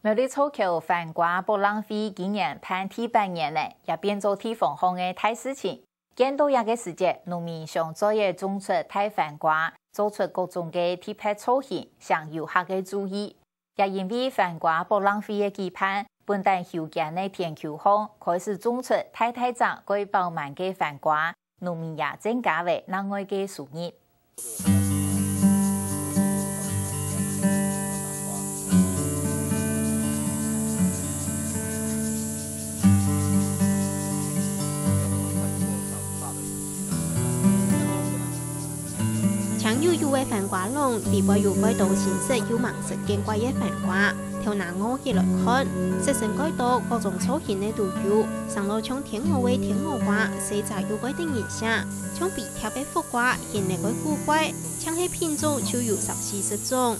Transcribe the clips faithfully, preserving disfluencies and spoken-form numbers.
苗栗草口番瓜博覽會今年辦第八年了，也變做地方項个大事情。見到這个時節，農民常在該種出大番瓜，做出各種个特別造型，唌遊客个注意。也因為番瓜博覽會个舉辦，本旦休耕个田坵項開始種出大大隻蓋飽滿个番瓜，農民也增加了另外个收入。 青油油个番瓜瓤，裡背有蓋多新色又吂識見過个番瓜。頭那咬起來看，色身蓋多，各種造型个都有，生到像天鵝个天鵝瓜，細隻又蓋得人惜，像飛 蝶个覆瓜，形來蓋古怪，淨係品種就有三四十種。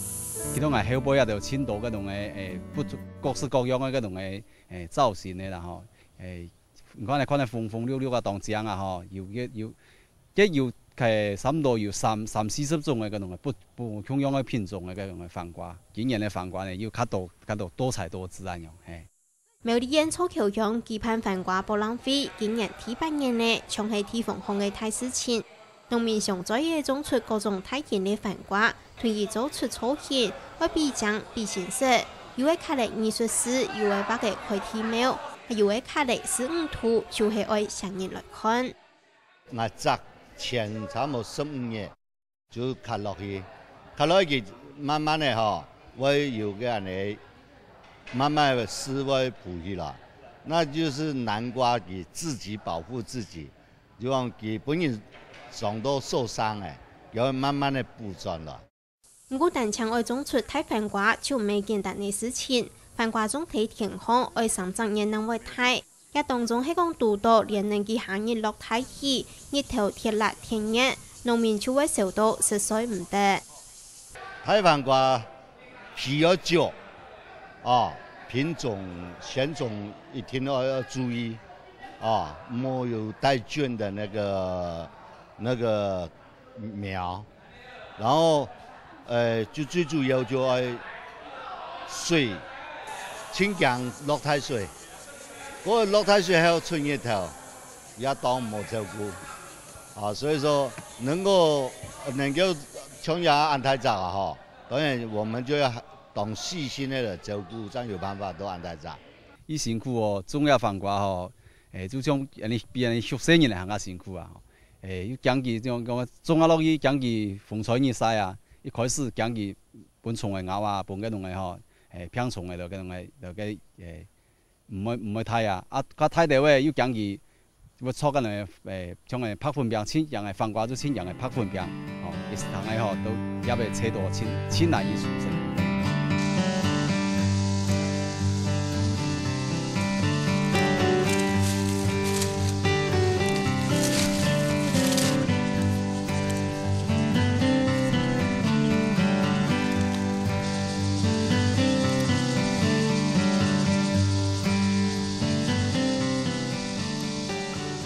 其中𠊎後背也有盡多該種个，誒，不，各式各樣个該種个，誒，造型个啦吼。誒，你看來看來紅紅綠綠啊，當靚啊吼，有个有，个有，誒，差不多有三，三四十種个該種个不，不共樣个品種个該種个番瓜。今年个番瓜呢，又較多，較多多彩多姿恁樣，嘿。 苗栗縣草口鄉舉辦番瓜博覽會，今年第八年了，像係地方項个大事情。農民常在該種出各種大型个番瓜，同佢做出造型，愛比靚、比新色，有个刻了藝術字，有个畫个開地廟，還有个刻了十五圖，就係愛唌人來看。𠊎摘前差毋多十五年， 就刻落去，刻落去慢慢个吼，會有个恁呢，慢慢个絲會浮起來，那就是南瓜佢自己保護自己，就講佢本人傷到受傷个，佢會慢慢个補轉來。毋過單淨愛種出大番瓜就毋係簡單个事情，番瓜種在田項愛三隻月正會大， 這當中係講堵著連等幾下日落大雨，日頭忒烈忒熱，農民就會愁到食睡毋得。大番瓜皮要少，啊，品種選種一定要，要注意，啊，莫有帶菌的那個，那個 苗，然後，呃，就最主要就愛水，盡驚落大水。該落大水還愛出日頭，也當無照顧。啊，所以說能夠，能夠像這恁大隻啊吼，當然我們就要當細心个來照顧，正有辦法到恁大隻。佢辛苦哦，種這番瓜吼，誒，就像恁呢，比恁呢畜生人還較辛苦啊吼。 誒，又驚佢，像講種啊落去，驚佢風吹日曬啊。一開始驚佢分蟲仔咬啊，分該種个吼，誒，病蟲仔了，該種个，了該，誒，毋會，毋會大啊。啊，較大條个又驚佢會著該種个，誒，像个白粉病，盡驚个番瓜就盡驚个白粉病，吼，一時通个吼，都也會切到盡，盡難以收成。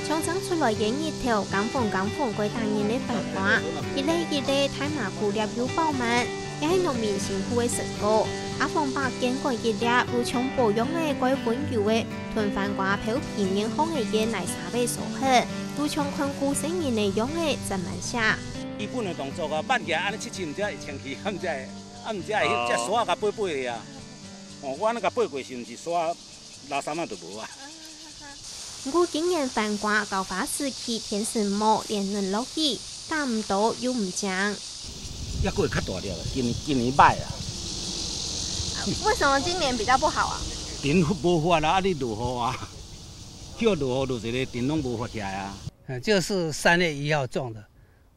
像正出來个日頭，金紅金紅蓋打人个番瓜，一粒一粒大麻古粒又飽滿，也係農民辛苦个成果。阿芳伯堅果一粒，就像保養个蓋溫柔个，同番瓜飄皮面項个个泥沙尾所忒，就像看顧細人个樣仔，真滿惜。基本个動作啊，挽起來恁呢七七，毋知會清氣，毋知會，啊，毋知會，哦。彼隻沙仔共飛飛去啊。哦，我按呢共飛過，是毋是沙 垃圾嘛都無啊。毋過今年番瓜交花時期天時無，連等落雨，打毋到又毋靚。抑過會較大粒啊，今年，今年歹啊。為什麼今年比較不好啊？頂無法啊，啊你落雨啊，叫落雨落一个頂攏無法起來啊。嗯，就是三月一號種的，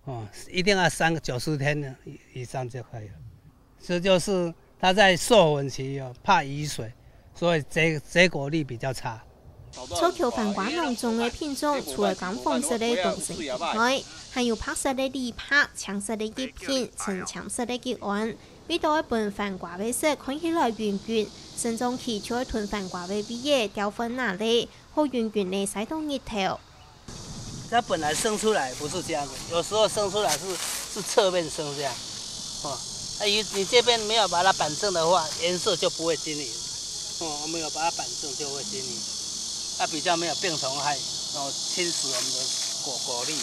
哦，一定要三個九十天以上就可以了。 這就是它在授粉期哦，怕雨水，所以結，結果率比較差。草口番瓜當中个品種，除了金黃色个東星以外，還有白色个李白、青色个一品、深青色个吉安，為著愛分番瓜个色看起來勻勻，生長期就愛同番瓜个尾仔調換哪咧，好勻勻个曬到日頭。 它本來生出來不是這樣子，有時候生出來是，是側面生這樣，哦，那你，你這邊沒有把它板正的話，顏色就不會均勻。哦，我們有把它板正就會行了，它比較沒有病蟲害，然後侵蝕我們的果果粒。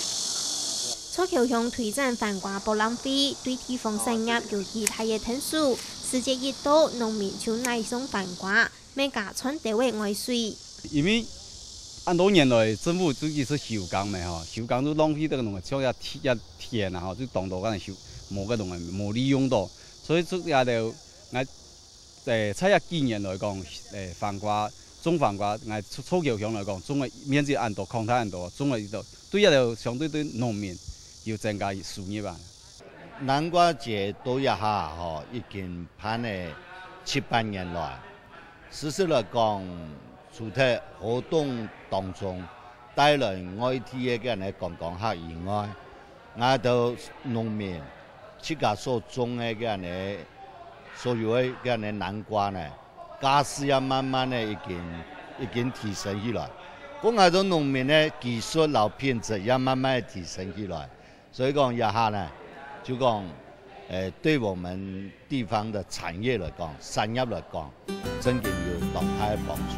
曹橋鄉推展番瓜博覽會，對地方產業有極大个幫助。時節一到，農民就拿上番瓜，賣價賺兜仔外水。因為恁多年來，政府就一直休耕嘛吼，休耕就浪費這個農業，像這田啊吼，就當多个休，無个農業無利用到，所以就這兜，𠊎 誒，在這幾年來講，誒，番瓜，種番瓜，𠊎曹橋鄉來講，種个面積恁多，擴大恁多，種个一個，對這兜相對對農民有增加收入啊。南瓜節到這下吼，已經辦了七八年來。事實來講，除忒活動當中帶來外地个恁呢觀光客以外， 𠊎兜農民自家所種个恁呢，所有个恁呢南瓜呢，價數也慢慢个已經，已經提升起來。故𠊎兜農民个技術摎品質也慢慢个提升起來。所以講這下呢，就講，呃，對我們 地方的產業來講，產業來講，真經有當大个幫助。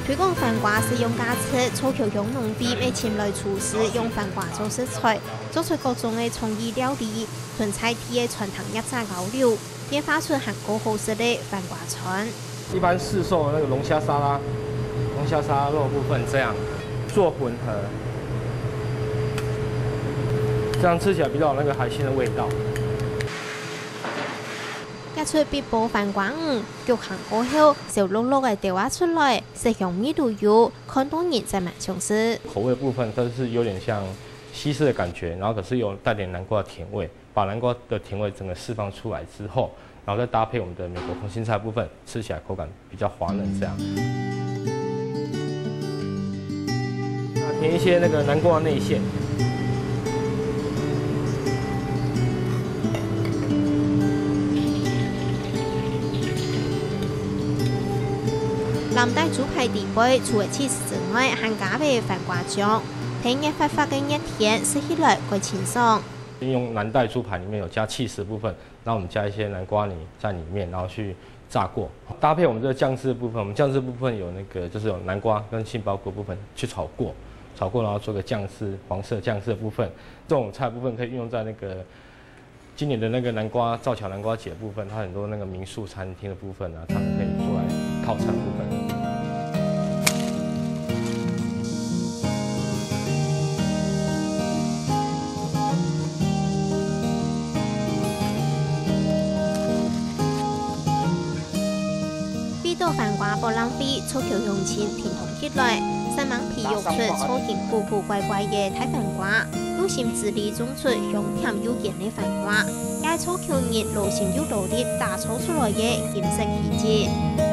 推廣番瓜使用價值，曹橋鄉農會乜尋來廚師用番瓜做食材， 做出各種个創意料理，同在地个餐廳業者交流，變化出還過好食个番瓜餐。一般市售的那個龍蝦沙拉，龍蝦沙拉肉部分這樣做混合，這樣吃起來比較有那個海鮮的味道。這齣必包番瓜魚，焗鹹過後，燒熝熝个兜仔出來，色香味都有，看到人嘴滿想食。口味部分，它是有點像西式的感覺，然後可是有帶點南瓜的甜味。 把南瓜的甜味整個釋放出來之後，然後再搭配我們的美國空心菜部分，吃起來口感比較滑嫩這樣。那填一些那個南瓜內餡。淋在豬排底背，除了起司之外，還加了番瓜醬，在熱發發个熱天，食起來蓋清爽。 用藍帶豬排裡面有加起司的部分，然後我們加一些南瓜泥在裡面，然後去炸過，搭配我們這個醬汁的部分。我們醬汁部分有那個，就是有南瓜跟杏鮑菇的部分去炒過，炒過然後做個醬汁，黃色醬汁的部分。這種菜部分可以運用在那個今年的那個南瓜，造橋南瓜節的部分，它很多那個民宿餐廳的部分啊，他們可以做來套餐部分。 為著番瓜博覽會，曹橋鄉親停動起來，煞猛培育出造型古古怪怪个大番瓜，用心之力種出香甜又堅个番瓜，也係曹橋人勞心又勞力打造出來个飲食奇蹟。